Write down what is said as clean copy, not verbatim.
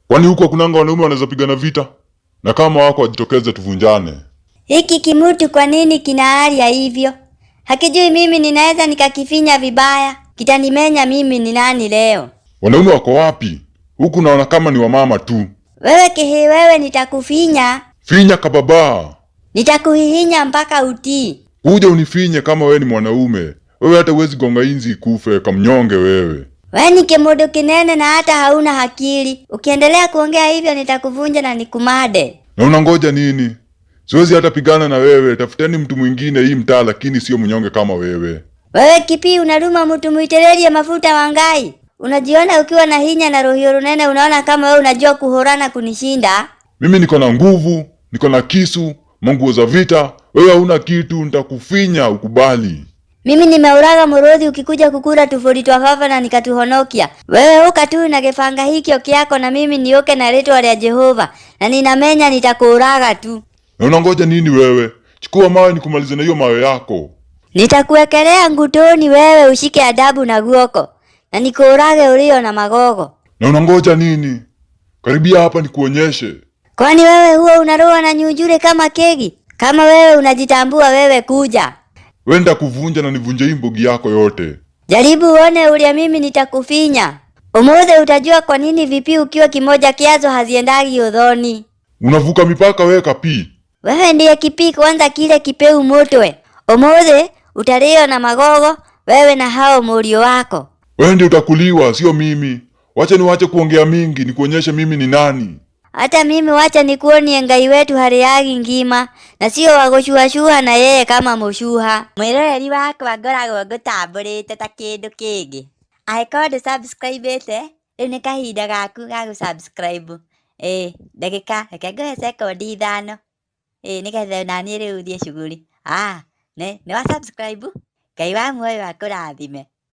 Kwani huku hakunanga wanaume wanaweza pigana vita? Na kama wako wajitokeze tuvunjane. Hiki kimutu kwa nini kina hali ya hivyo? Hakijui mimi ninaweza nikakifinya vibaya, kitanimenya mimi ni nani leo? Wanaume wako wapi? Huku naona kama ni wamama tu. Wewe kihi wewe, nitakufinya, Finya kababa. nitakuhihinya mpaka utii. Kuja unifinye kama wewe ni mwanaume. Wewe hata huwezi gonga inzi ikufe kamnyonge wewe. We ni kimudu kinene na hata hauna akili. Ukiendelea kuongea hivyo nitakuvunja na nikumade. Na unangoja nini? Siwezi hata pigana na wewe, tafuteni mtu mwingine hii mtaa, lakini sio mnyonge kama wewe. Wewe kipi unaruma mtu mwitererie mafuta wangai? Unajiona ukiwa na hinya na rohio runene, unaona kama wewe unajua kuhorana kunishinda? Mimi niko na nguvu, niko na kisu, manguo za vita. Wewe hauna kitu, nitakufinya ukubali. Mimi nimeuraga muruthi ukikuja kukura tufuri twa baba na nikatuhonokia. Wewe uka tu na gibanga hikyo kyako na mimi nioke na ritwa rĩa Jehova na ninamenya nitakuuraga tu. Na unangoja nini wewe? Chukua mawe nikumalize na hiyo mawe yako. Nitakuwekelea ngutoni wewe ushike adabu na guoko na nikuurage ulio na magogo. Na unangoja nini? Karibia hapa nikuonyeshe. Kwani wewe huwa unaroa na nyunjure kama kegi? Kama wewe unajitambua wewe kuja. Wewe nitakuvunja na nivunje hii mbogi yako yote. Jaribu uone ulia mimi nitakufinya. Umuthi utajua kwa nini vipi ukiwa kimoja kiazo haziendagi udhoni. Unavuka mipaka wewe kapi. Wewe ndiye kipi kwanza kile kipeu mutwe. Umuthi utalio na magogo wewe na hao murio wako. Wewe ndiye utakuliwa, sio mimi. Wacha niwache kuongea mingi, nikuonyeshe mimi ni nani. Hata mimi wacha nikuonie Ngai wetu hariagi ngima na sio wagũcuhacũha na yeye kama mũcuha. Mwĩroreri wakwa ngoragwo ngũtambũrĩte ta kĩndũ kĩngĩ. Angĩkorwo ndũ subscribe ĩte rĩu nĩ kahinda gaku ga gũ subscribe. Ĩĩ ndagĩka reke ngũhe sekondi 5 ĩĩ nĩgetha naniĩ rĩu thiĩ shughuli. Ah, nĩ wa subscribe? Ngai wa muoyo akũrathime.